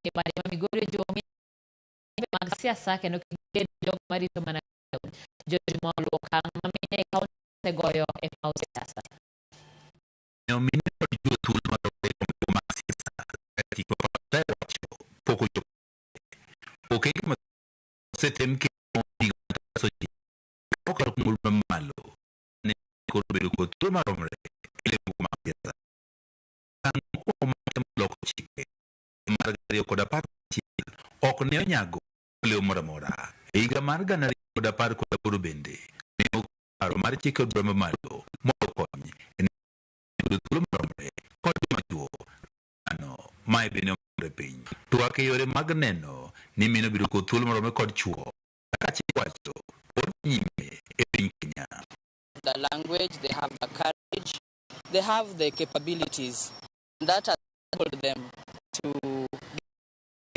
E bade ma Migori ojiwo mine mag siasa kendo kik gibed jogo marito mana George Juma oluwo okang' ma mine e kaunti osegoyo e paw siasa. Miyo mine kod chwo thuolo mar romo e kombe mag siasa kaka chik ma Pachae wacho pok ochopo. Okenge ma osetem kendo moting'o taso ji kokalo kuom od mamalo ne koro bedo kod thuolo maromre e lemo mag siasa. Okang' mokwongo mar temo loko chike mar 2011 ok ne onyago olemo moro amora. E higa mar 2018 bende ne okel paro mar chike od bura mamalo mondo okony e yudo thuolo maromre kod joma chuo. Kamano, mae bende omedore piny. Twak e yore mag neno ni mine obedo kod thuolo maromre kod chuo kaka chik wacho pod dhi nyime e piny Kenya. The language, they have the courage, they have the capabilities that has enabled them to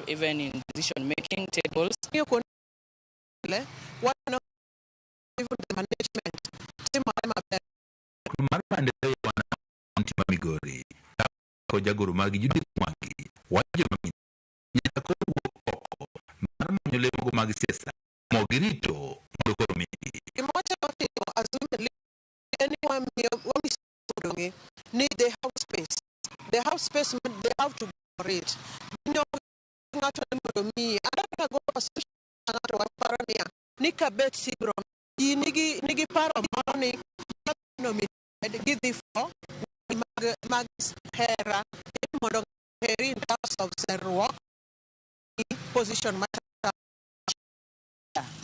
even in decision making tables. Even the management timore maber. Mar maendeleo ya wanawake kaunti ma Migori kod jagoro margi Judith Mwangi wacho joma mine nyaka koro wuok oko mar manyo lemogo mag siasa mo girito mondo koro migi. Gima watemo timo as women en ni wamiyo wanyiso odong'e ni they have space. They have space, they have to go for it. Gin ok ng'ato ni mondo miyi. An ago ng'ato waparo niya ni kabet tibro ji nigi paro moro ni nominated gidhi for mag hera ni mondo heri in terms of serruok position ma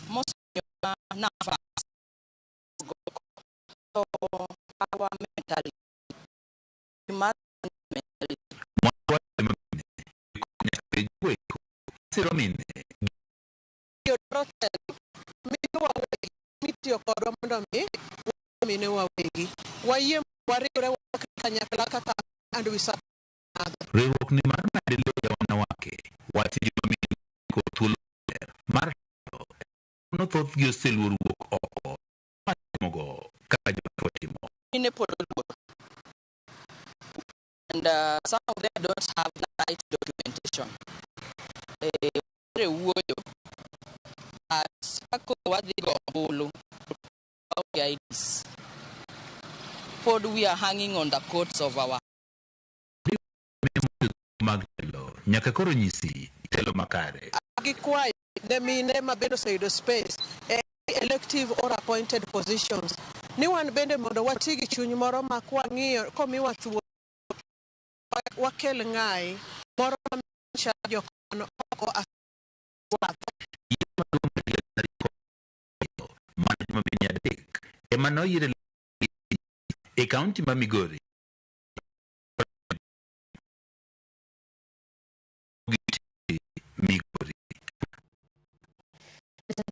Most nafas so our mentality mentality Mwandu joma mine nyaka bed jogo siro mine dwaro telo mine wawegi mitiyo kodwa mondo mi mine wawegi wayie wariwre wakre kanyakla kaka and we support other. Riwruok ni mar maendeleo ya wanawake wacho joma mine kod thuolo maber mar telo no thothgi oseluor wuok oko mar timogo kaka joma chwo timo. Mine pod oluor and some of them don't have the right documentation. Wuoyo but kaka wadhi go ombulu waonge IDs. Pod we are hanging on the coats of our mag telo nyaka koro nyisi telo makare. Gikwayo ne mine ma bende oseyudo space e elective or appointed positions ni wan bende mondo wati gi chuny moro ma kwang'iyo komiwa thuolo wakel ng'ayi moro ma jokon oko Yiero maduong' mar higa 2020 mana joma mine 3 ema noyier e kaunti ma Migori.